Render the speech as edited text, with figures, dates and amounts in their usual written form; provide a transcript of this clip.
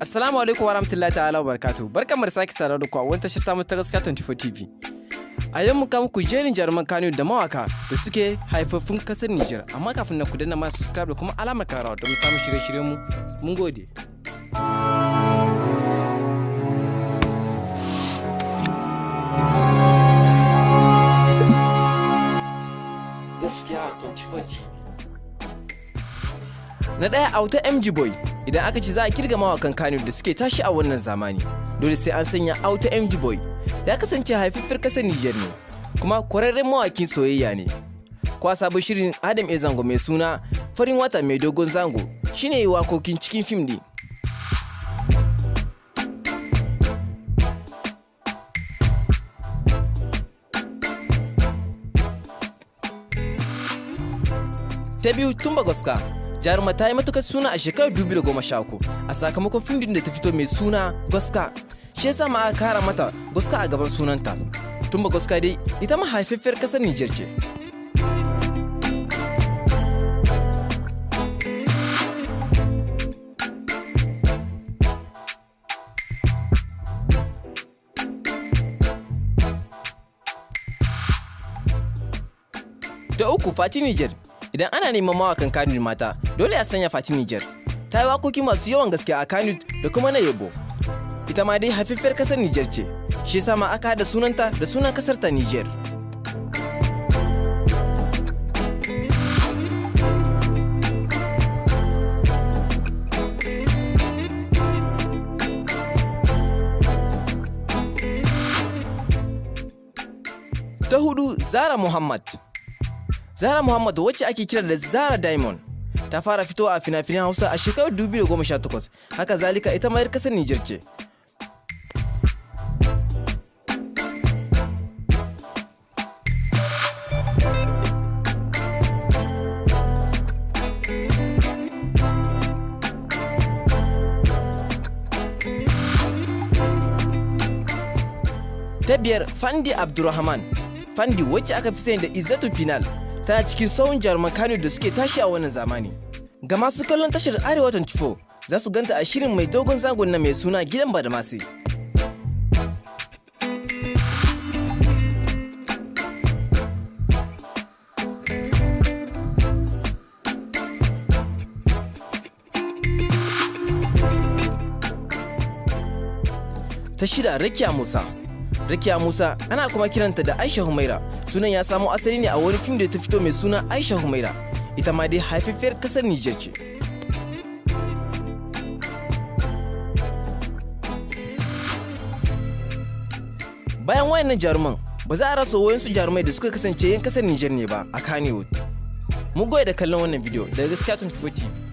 Assalamu alaikum wa rahmatullahi ta'ala wa barakatuhu. Barkanmu da sake sauraro da ku a wani tashar tamu ta Gaskiya 24 TV. A yau muka muku jerin jaruman Kano da mawaka da suke haifaffun kasar Nijar. Amma kafin na ku danna mana subscribe da kuma alamar karawa don samun shirye-shiryen mu. Mun gode. Gaskiya 24 TV. Na ɗaya, Auta MG Boy. Idan aka ce za a kirga mawakan Kano da suke tashi a wannan zamani, dole sai an sanya Auta MG Boy. Ya kasance haifaffiyar kasar Nijar ne, kuma kwararren mawakin soyayya ne. Kwa sabon shirin Adam A Zango mai suna Farin Wata Mai Dogon Zango shine yi wakokin cikin fim din. Ta biyu, Tumba Gwaska. Jaruma ta yi matukar suna a shekarar 2013 a sakamakon fim din da ta fito mai suna Gwaska. Shi yasa ma aka kara mata Gwaska a gaban sunanta. Tumba Gwaska dai ita ma haifaffiyar kasar Nijar ce. Ta uku, Fati Nijar. Idan ana neman mawakan Kano mata, dole a sanya Fati Nijar. Ta yi wakoki masu yawan gaske a Kano da kuma na yabo. Ita ma dai haifaffiyar kasar Nijar ce, shi yasa ma aka haɗa sunanta da sunan kasar ta Nijar. Ta hudu, Zara Muhammad. Zara Muhammad, wacce ake kira da Zara Diamond, ta fara fitowa a fina-finan Hausa a shekarar 2018, haka zalika ita mayar kasar Nijar ce. Ta biyar, Fandi Abdurrahman. Fandi, wacce aka fi sani da Izzatu Final, tana cikin sauran jaruman Kano da suke tashi a wannan zamani. Ga masu kallon tashar Arewa 24 za su ganta a shirin mai dogon zangon na mai suna Gidan Badamasi. Ta shida, Rakiya Musa. Rakiya Musa ana kuma kiranta da Aisha Humaira. Sunan ya samo asali ne a wani fim da ta fito mai suna Aisha Humaira. Ita ma dai haifaffiyar kasar Nijar ce. Bayan wayannan jaruman, ba za a rasa wayansu jarumai da suka kasance yan kasar Nijar ne ba a Kannywood. Mu goya da kallon wannan bidiyo daga Gaskiya 24 TV.